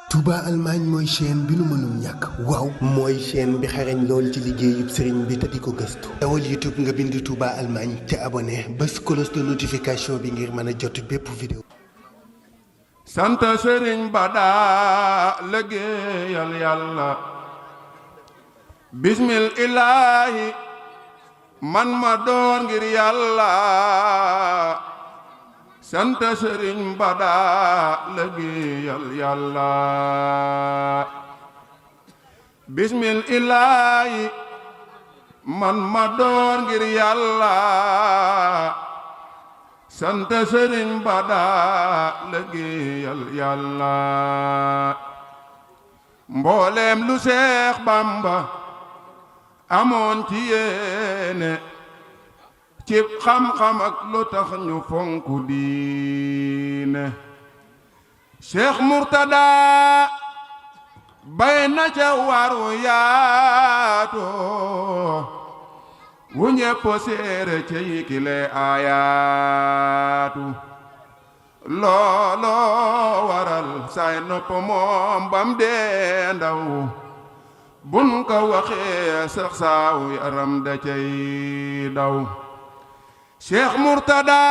Touba Allemagne mooy chaîne bi nu mënul ñàkk waaw mooy chaîne bi xarañ lool ci liggéeyub sëriñ bi te di ko gëstu dawal YouTube nga bind Touba Allemagne te abonné bés cloche de notification bi ngir mën a jot bépp vidéo sant sëriñ Bada liggéeyal yàlla bismil ilaahi man ma door ngir yàlla sant sëriñ Bada liggéeyal yàlla bismil ilaahi man ma door ngir yàlla sant sëriñ Bada liggéeyal yàlla mbooleem lu Seex Bamba amoon ci yéene cib xam-xam ak lu tax ñu fonku diine Cheikh Murtada bay na ca waru yaatu wu ñépp séere ca yikile ayaatu looloo waral say nopp moom bam dee ndaw bun ko waxee sax saaw yaram da cay daw Cheikh Murtada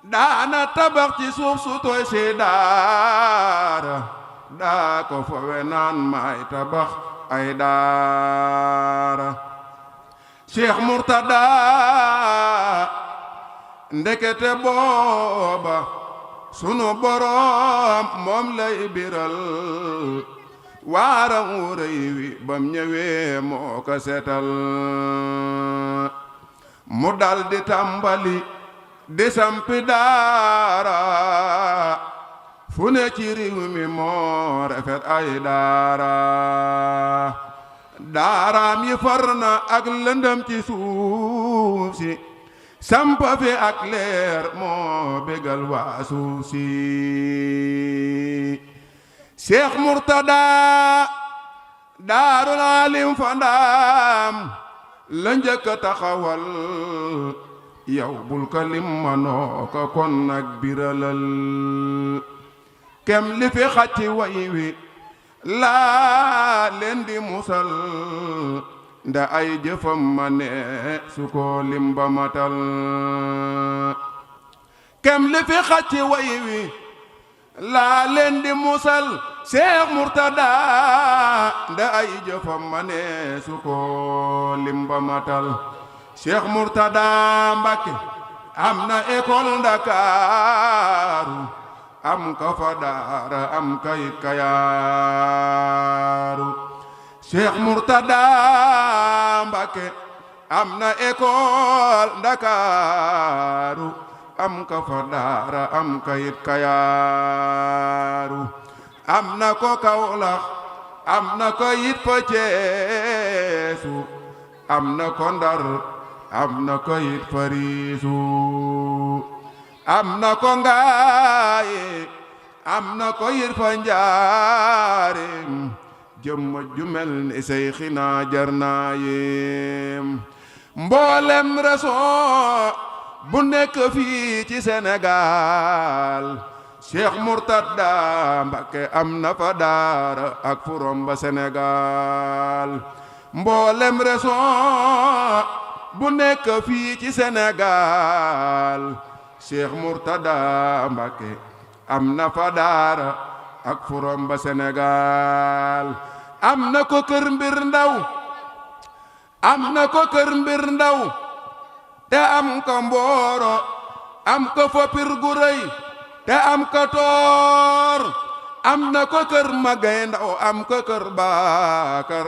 daana tabax ci suuf su tooy si daara daa ko fawe naan maay tabax ay daara Cheikh Murtada ndekete booba sunu boroom moom lay biral waaram wu rëy wi bam ñëwee moo ko seetal mu dal di tàmbali di sampi daara fu ne ci réew mi moo rafet ay daara daaraam yi far na ak lëndëm ci suuf si sampa fi ak leer moo bégal waa suuf si Cheikh Murtada daarul alim fa ndaam la njëkk a taxawal yow bul ko lim manoo ko kon nag biralal kem li fi xacci way wi laa leen di musal nda ay jëfam ma ne su ko lim ba matal kem li fi xacci way wi laa leen di musal Cheikh Murtada nda ay jëfam ma ne su ko lim ba matal Cheikh Murtada Mbakke am na école Ndakaaru am ka fa daara am kayit kayaaru Cheikh Murtada Mbakke am na école Ndakaaru am ka fa daara am kayit kayaaru am na ko Kawlax am na ko yit fa Ceesu am na ko Ndar am na ko yit fa Riisu am na ko Ngaaye am na ko yit fa Njaareem jëmma ju mel ni Seyxina jar naa yéem mboolem région bu nekk fii ci Sénégal Cheikh Murtada Mbakke am na fa daara ak furom ba Sénégal mboolem région bu nekk fii ci Sénégal Cheikh Murtada Mbakke am na fa daara ak furom ba Sénégal am na ko kër mbir ndaw am na ko kër mbir ndaw te am ko Mboro am ko fa Pir gu rëy te am ko Toor am na ko kër Magay Ndaw am ko kër Baakar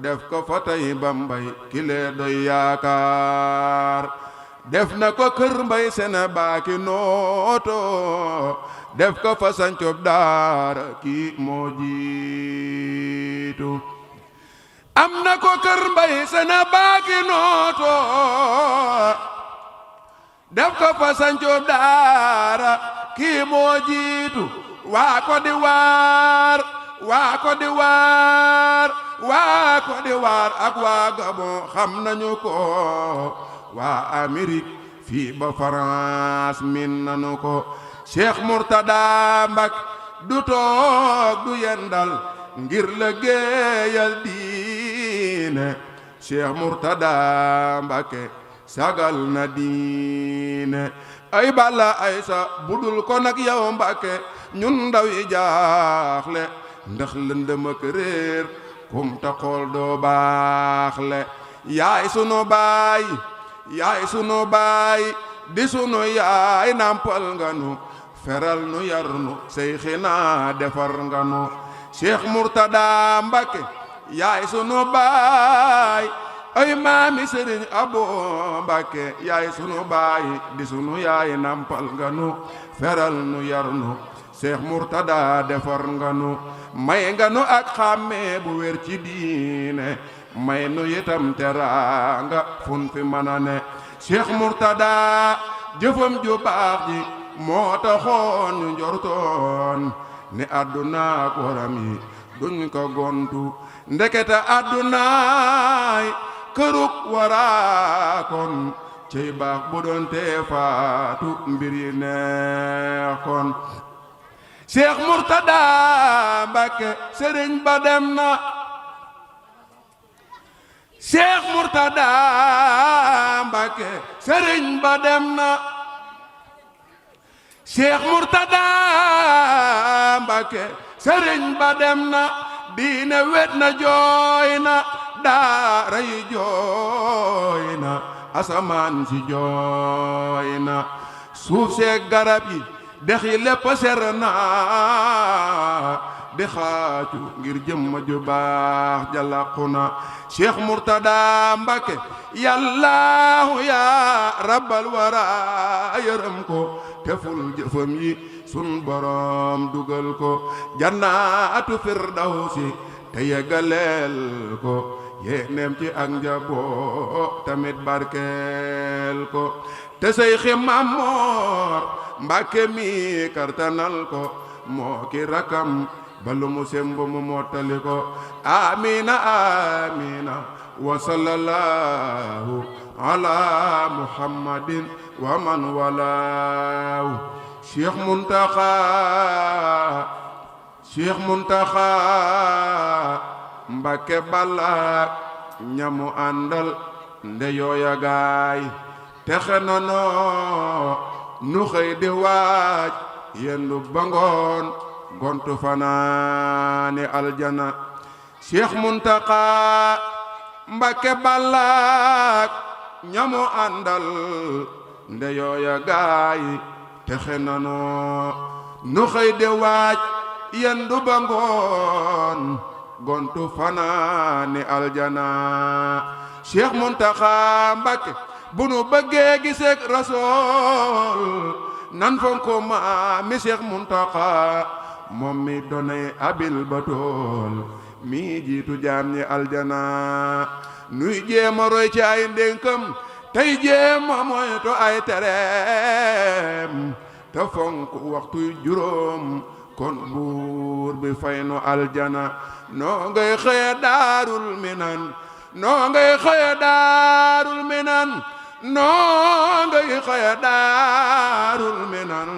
def ko fa tey Bambay kile doy yaakaar def na ko kër Mbay Sene Baaki Nooto def ko fa sancob daara kii moo jiitu am na ko kër Mbay Sene Baaki Nooto def ko fa sancob daara kii moo jiitu waa Côte d'Ivoire waa Côte d'Ivoire waa Côte d'Ivoire ak waa Gabon xam nañu ko waa Amérique fii ba France min nanu ko Cheikh Murtada Mbakke du toog du yendal ngir liggéeyal diine Cheikh Murtada Mbàkke sagal na diine ay balla ay sa budul ko nag yow Mbàkke ñun ndaw yi jaaxle ndax lëndëm ak réer kum ta xool doo baaxle yaay sunu baay di sunu yaay nampal nga nu feral nu yar nu seyxina defar nga nu Cheikh Murtada Mbàkke yaay sunu baay ay maami Sëriñ Abo Mbàkke yaay sunu baay di sunu yaay nampal nga nu feral nu yar nu Cheikh Murtada defar nga nu may nga nu ak xàmmee bu wér ci diine may nu itam teraanga fun fi mën a ne Cheikh Murtada jëfam ju baax ji moo taxoon ñu njortoon ni àdduna ak waram yi duñ ko gontu ndekete àddunaay kërug waraakoon cey baax bu doon tee faatu mbir yi neex kon Cheikh Murtada Mbàkke sëriñ ba dem na Cheikh Murtada Mbàkke sëriñ ba dem na Cheikh Murtada Mbàkke sëriñ ba dem na diine wet na jooy na daara yi jooy na asamaan si jooy na suuf seeg garab yi dex yi lépp ser na di xaacu ngir jëmma ju baax jalaqu na Cheikh Murtada Mbàkke yallaahu ya rabbal wara yërëm ko teful jëfam yi sun borom dugal ko jannaatu firdawsi te yegaleel ko yéeneem ci ak njaboot tamit barkeel ko te say ximam moor Mbàkke mi kartanal ko moo ki rakam balu mu sembo mu mottali ko amina amina wa sallallahu ala muhammadin wa man walaahu Cheikh Muntaxa Mbàkke balla ñamu àndal nde yooya gaay texe nono nu xëy di waaj yendu bangoon gontu fanaani aljana Cheikh Muntaxa Mbàkke balla ñamu àndal nde yooya gaay texe nono nu xëy di waaj yendu bangoon gontu fanaani aljana Cheikh Muntaxa Mbàkke bu nu bëggee giseek rasool nan fonko maami Cheikh Muntaxa moom mi donay abil batool mi jiitu jaam ñi aljana nuy jéema roy ci ay ndénkam tey jéema moytu ay tereem te fonk waxtu juróom kon buur bi fay nu aljana noo ngay xëya daarul minan noo ngay xëya daarul minan noo ngay xëya daarul minan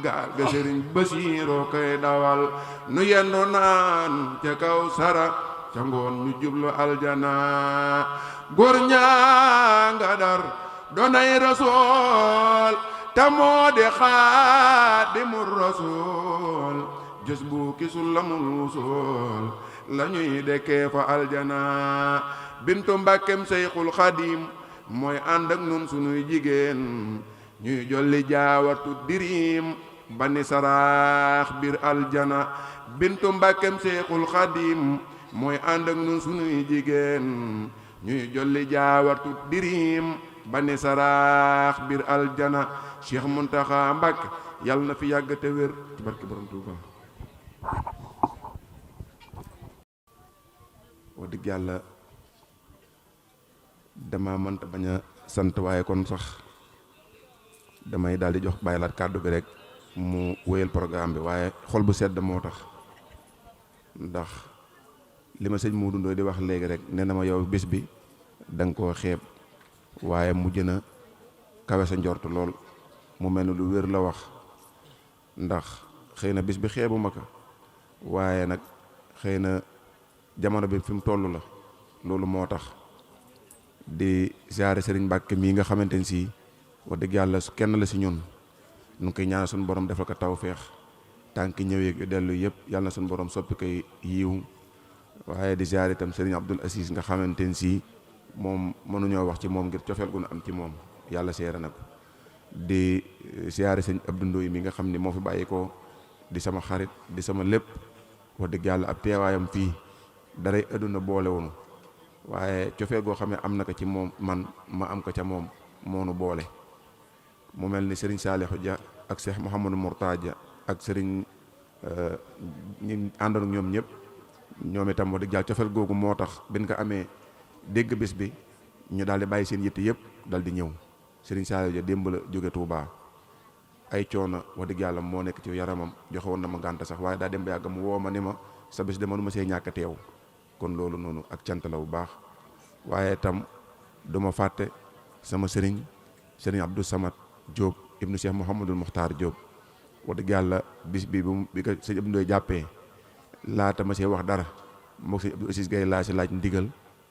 gaal ga Sëriñ Basiiro koy dawal nu yendu naan ca kaw sara ca ngoon ñu jublu aljana góor ñaa nga Dar doonay rasool ta moo di xaadimul rasool jës bu kisul lamul wusool la ñuy dekkee fa aljana bintu Mbàkkem Seyxul Xadim mooy ànd ak nun sunuy jigéen ñuy jolli jaawatu dirim bani saraax biir aljana bintu Mbàkkem Seyxul Xadim mooy ànd ak nun sunuy jigéen ñuy jolli jaawatu dirim bani saraax biir aljana Cheikh Muntaxa Mbàkke yàlla na fi yàgg te wér ci barke borom Tuuba wax dëgg yàlla dama mënta bañ a sant waaye kon sax damay daal di jox bàyyilaat kàddu bi rek mu wéyal programme bi waaye xol bu sedd moo tax ndax li ma sëñ Muudu Ndooy di wax léegi rek nee na ma yow bis bi da nga koo xeeb waaye mu jën a kawe sa njort lool mu mel ni lu wér la wax ndax xëy na bis bi xeebu ma ko waaye nag xëy na jamono bi fi mu toll la loolu moo tax di ziare Serigne Mbacke mii nga xamante ne si wax dëgg yàlla kenn la si ñun nu ngi koy ñaanal suñu borom defal ko tawféex tànk ñëwee dellu yëpp yàlla na suñu borom soppi koy yiw waaye di ziare itam Serigne Abdoul Aziz nga xamante ne si moom mënuñoo wax ci moom ngir cofeel gu nu am ci moom yàlla seere na ko di ziare sëñ Abdou Ndoye mi nga xam ni moo fi bàyyi ko di sama xarit di sama lépp wax dëgg yàlla ab teewaayam fii daray àdduna boole woonu waaye cofeel goo xam ne am na ko ci moom man ma am ko ca moom moonu boole mu mel ni Serigne Saliou Dia ak Cheikh Mouhamadou Mourtada ak Serigne ñi àndoon ak ñoom ñëpp ñoom itam wax dëgg yàlla cofeel googu moo tax bin ko amee dégg bis bi ñu daal di bàyyi seen yitte yëpp dal di ñëw Serigne Saliou Dia démb la jóge Touba ay coono wax dëgg yàlla moo nekk ci yaramam joxe woon na ma gànt sax waaye daa dem ba yàgg mu woo ma ni ma sa bis de mënuma see ñàkk teew kon loolu noonu ak cant la bu baax waaye itam du ma fàtte sama Serigne Abdou Samad Diop ibnu Cheikh Mouhamadul Mokhtar Diop wax dëgg yàlla bis bi bi ko sëñ Abdou Ndoye jàppee laata ma see wax dara moog sëñ Abdou Assis Gaye laa si laaj ndigal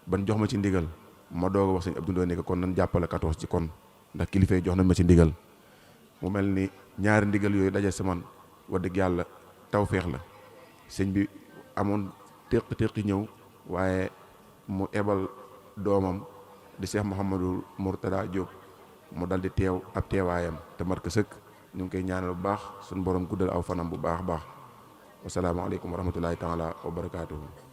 ban jox ma ci ndigal ma doog a wax sëñ Abdou Ndoye ne ko kon nan jàppale 14 ci kon ndax kilifa yi jox nañ ma ci ndigal mu mel ni ñaari ndigal yooyu daje si man wax dëgg yàlla tawféex la sëñ bi amoon téq ñëw waaye mu ebal doomam di Cheikh Mouhamadou Mourtada Diop mu dal di teew ab teewaayam te mat ko sëkk ñu ngi koy ñaanal bu baax suñu borom guddal aw fanam bu baax wasalaamaaleykum wa rahmatulahi taala wa barakaatuhu